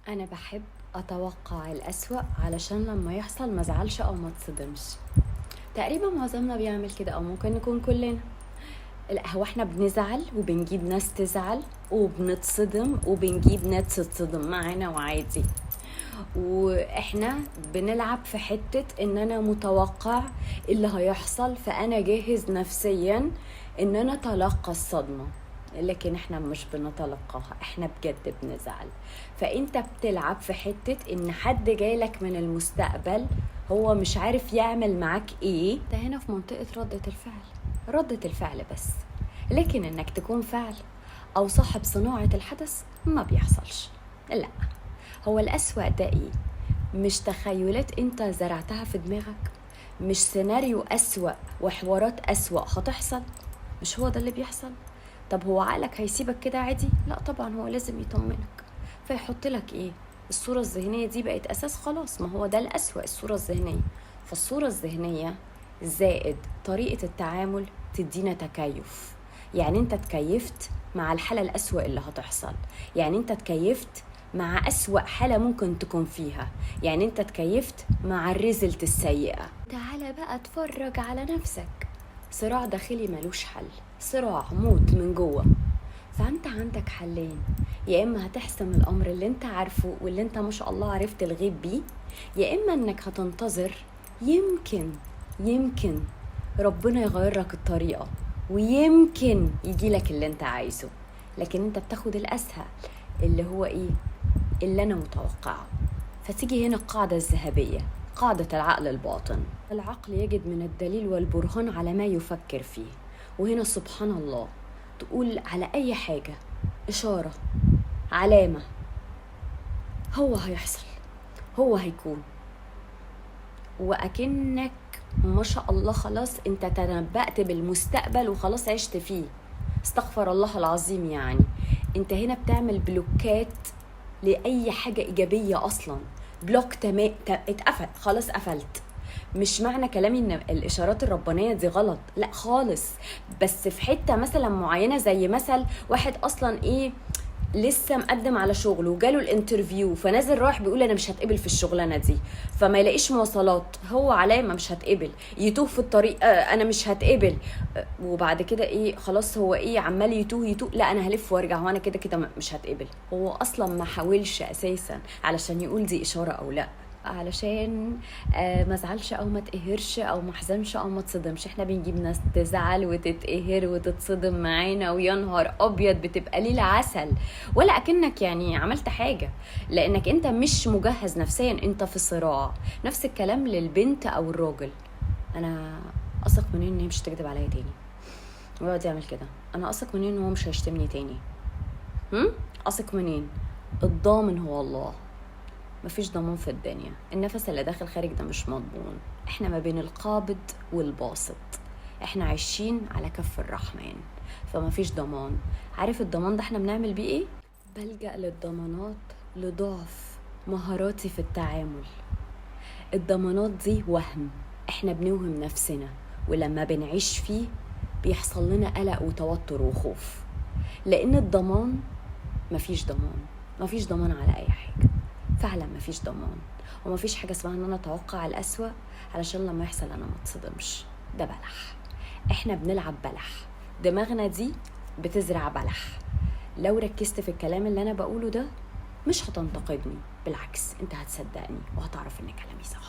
أنا بحب أتوقع الأسوأ علشان لما يحصل ما ازعلش أو ما اتصدمش. تقريبا معظمنا بيعمل كده، أو ممكن نكون كلنا. لا، هو احنا بنزعل وبنجيب ناس تزعل وبنتصدم وبنجيب ناس تتصدم معانا وعادي. واحنا بنلعب في حتة ان انا متوقع اللي هيحصل، فانا جاهز نفسيا ان انا اتلقى الصدمة، لكن احنا مش بنتلقاها، احنا بجد بنزعل. فانت بتلعب في حتة ان حد جايلك من المستقبل هو مش عارف يعمل معاك ايه. انت هنا في منطقة ردة الفعل، ردة الفعل بس، لكن انك تكون فعل او صاحب صناعة الحدث ما بيحصلش. لا، هو الأسوأ ده ايه؟ مش تخيلات انت زرعتها في دماغك، مش سيناريو أسوأ وحوارات أسوأ هتحصل، مش هو ده اللي بيحصل. طب هو عقلك هيسيبك كده عادي؟ لا طبعا، هو لازم يطمنك، فيحط لك ايه؟ الصورة الذهنية دي بقت أساس، خلاص، ما هو ده الأسوأ، الصورة الذهنية. فالصورة الذهنية زائد طريقة التعامل تدينا تكيف. يعني انت تكيفت مع الحالة الأسوأ اللي هتحصل، يعني انت تكيفت مع أسوأ حالة ممكن تكون فيها، يعني انت تكيفت مع ال result السيئة. تعالى بقى اتفرج على نفسك، صراع داخلي ملوش حل، صراع موت من جوه. فانت عندك حلين، يا اما هتحسم الامر اللي انت عارفه واللي انت ما شاء الله عرفت الغيب بيه، يا اما انك هتنتظر يمكن ربنا يغير لك الطريقة ويمكن يجي لك اللي انت عايزه. لكن انت بتاخد الاسهل اللي هو ايه؟ اللي انا متوقعه. فتيجي هنا القاعدة الذهبية، قاعدة العقل الباطن. العقل يجد من الدليل والبرهان على ما يفكر فيه. وهنا سبحان الله تقول على أي حاجة إشارة، علامة، هو هيحصل، هو هيكون، وأكنك ما شاء الله خلاص انت تنبأت بالمستقبل وخلاص عشت فيه. استغفر الله العظيم. يعني انت هنا بتعمل بلوكات لأي حاجة إيجابية أصلا، block تمام، اتقفل خلاص، قفلت. مش معنى كلامي ان الاشارات الربانية دي غلط، لا خالص، بس في حتة مثلا معينة، زي مثل واحد اصلا ايه لسه مقدم على شغل وجاله ال interview، فنازل رايح بيقول انا مش هتقبل في الشغلانة دي، فما يلاقيش مواصلات، هو علامة مش هتقبل، يتوه في الطريق، انا مش هتقبل، وبعد كده ايه خلاص هو ايه عمال يتوه يتوه، لا انا هلف وارجع وانا كده كده مش هتقبل. هو اصلا ما حاولش اساسا علشان يقول دي اشارة او لا، علشان ما ازعلش او ما تقهرش او ما احزنش او ما تصدمش. احنا بنجيب ناس تزعل وتتقهر وتتصدم معانا، ويا نهار ابيض بتبقى ليلة عسل، ولا اكنك يعني عملت حاجة، لانك انت مش مجهز نفسيا، انت في صراع. نفس الكلام للبنت او الراجل، انا اثق منين ان هي مش هتكذب عليا تاني ويقعد يعمل كده، انا اثق منين ان هو مش هيشتمني تاني، اثق منين؟ الضامن هو الله، مفيش ضمان في الدنيا، النفس اللي داخل خارج ده مش مضمون. احنا ما بين القابض والباسط، احنا عايشين على كف الرحمن، فمفيش ضمان. عارف الضمان ده احنا بنعمل بيه ايه؟ بلجأ للضمانات لضعف مهاراتي في التعامل. الضمانات دي وهم، احنا بنوهم نفسنا، ولما بنعيش فيه بيحصل لنا قلق وتوتر وخوف، لان الضمان مفيش ضمان، مفيش ضمان على اي حاجة، فعلا مفيش ضمان، ومفيش حاجة اسمها ان انا اتوقع الأسوأ علشان لما يحصل انا ما اتصدمش. ده بلح، احنا بنلعب بلح، دماغنا دي بتزرع بلح. لو ركزت في الكلام اللي انا بقوله ده مش هتنتقدني، بالعكس انت هتصدقني وهتعرف ان كلامي صح.